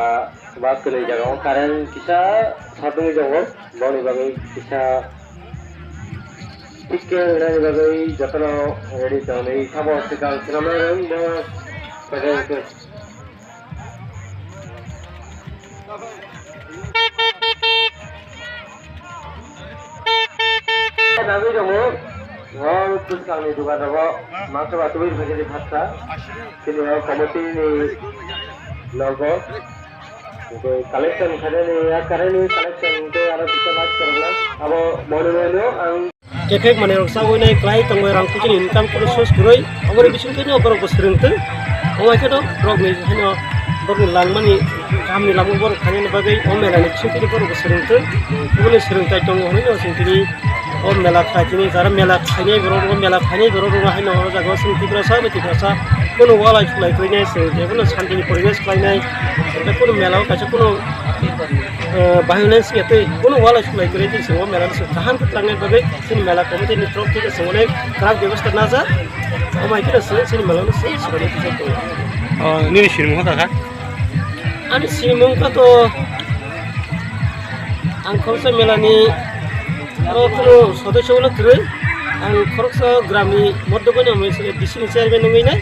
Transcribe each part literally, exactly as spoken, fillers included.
Ah, bus kwlwi jaga o current kisa satungwi tongo, boni bagwi kisa thik khe rwnani bagwi jotono ready tongwi sabo swkang swnamnai rwng bo package. Nagwi tongo, o bwskangni dogan rogo mangsa ba tubui phaikhani phatsa, chini o committee ni logo, tei collection khainani, a karaini collection tei aro kisa light kwrwknai, abo moni moni o ang. Kephek manwi rok chagwi nai kwlai tongwi rang kuchini income kunu source kwrwi, aboni bisingtwi no borok bo swrwngtwi. Omo hai kheno borokni haino borokni langmani kahamni lama borok khainani bagwi o mela ni bisingtwi borok bo swrwngtwi. Oboni swrwngthai tongo hwnwi no chwng tini o mela khlai tini jara mela khainai borok rok, mela khainai borok rok haino o jaga o chwng Tiprasa bai Tiprasa kunu walai sulai kwrwi nai, chwng jebono santini poribesh khlainai, kunu mela o kaisa kunu, eh, violence ya tei kunu walai sulai kwrwi tei chwng o mela no chwng kaham khe twlangnai bagwi. Chini mela committee ni torok theke chwng onek kwrak bebostha najak. Omo hai kheno chwng chini mela no chwng swrwngwi twijak tongo. O, nini sinimung kha kha? Ani sinimung kha to ang khoroksa mela ni oro kheno sodosyo ulo kwrwi. Ang khoroksa gram ni Moddo Goni Amoi se D C ni chairman wngwi nai.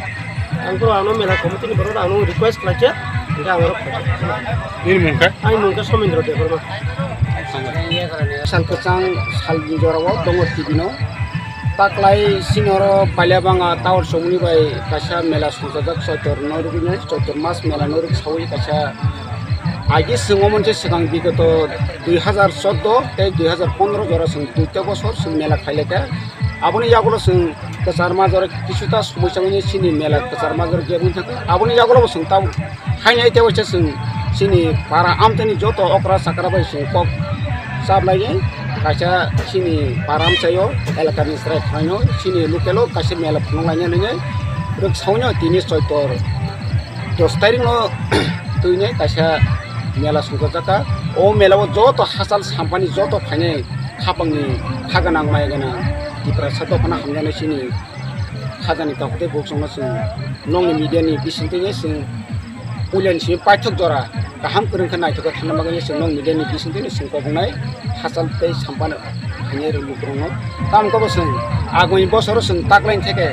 Ang phuru ano mela committee ni borok ano request khlai khe, hingke ang oro phai. Nini mung khe? Ani mung khe Somendra Debbarma. Sal kwchang sal ni jora o tongo T V no. Taklai sini oro Paliabanga tower somoni bai kaisa mela songchajak Choitor no rwgwinai, Choitor mas mela no rwgsaui kaisa agi swngo monse swkang bigoto dui hazar chordo tei dui hazar pondro jora chwng duita bosor chwng mela khailai kha. Aboni yagulo chwng kwchar major kisuta somoi chamani chini mela kwchar major je wngkha. Aboni yagulo bo chwng tabuk haino tei waisa chwng chini para amchaini joto okra chakra bai chwng kok chaplainai. Kaisa chini para amchaio elakani chwrai khwlaino chini localo kaisa mela phunukhlainai hwnwi rwksaui no tini Choitor dos tarikno twinai kaisa mela songchajak kha. O melao joto hachal sampani joto phainai khapangni kha gwnang mai gwnang Tiprasa dophano hamjaknai chini khajani takhuk tei bukhuk chwngno chwng nokni media ni bisingtwi chwng puilani simi paithak jora kaham kwrwng khe naithok khe thangna bagwi chwng nok media ni bisingtwi chwng kobongnai hachal tei sampano phainai rw lukurokno. Tamokhe bo chwng agoni bosoro chwng taklaini theke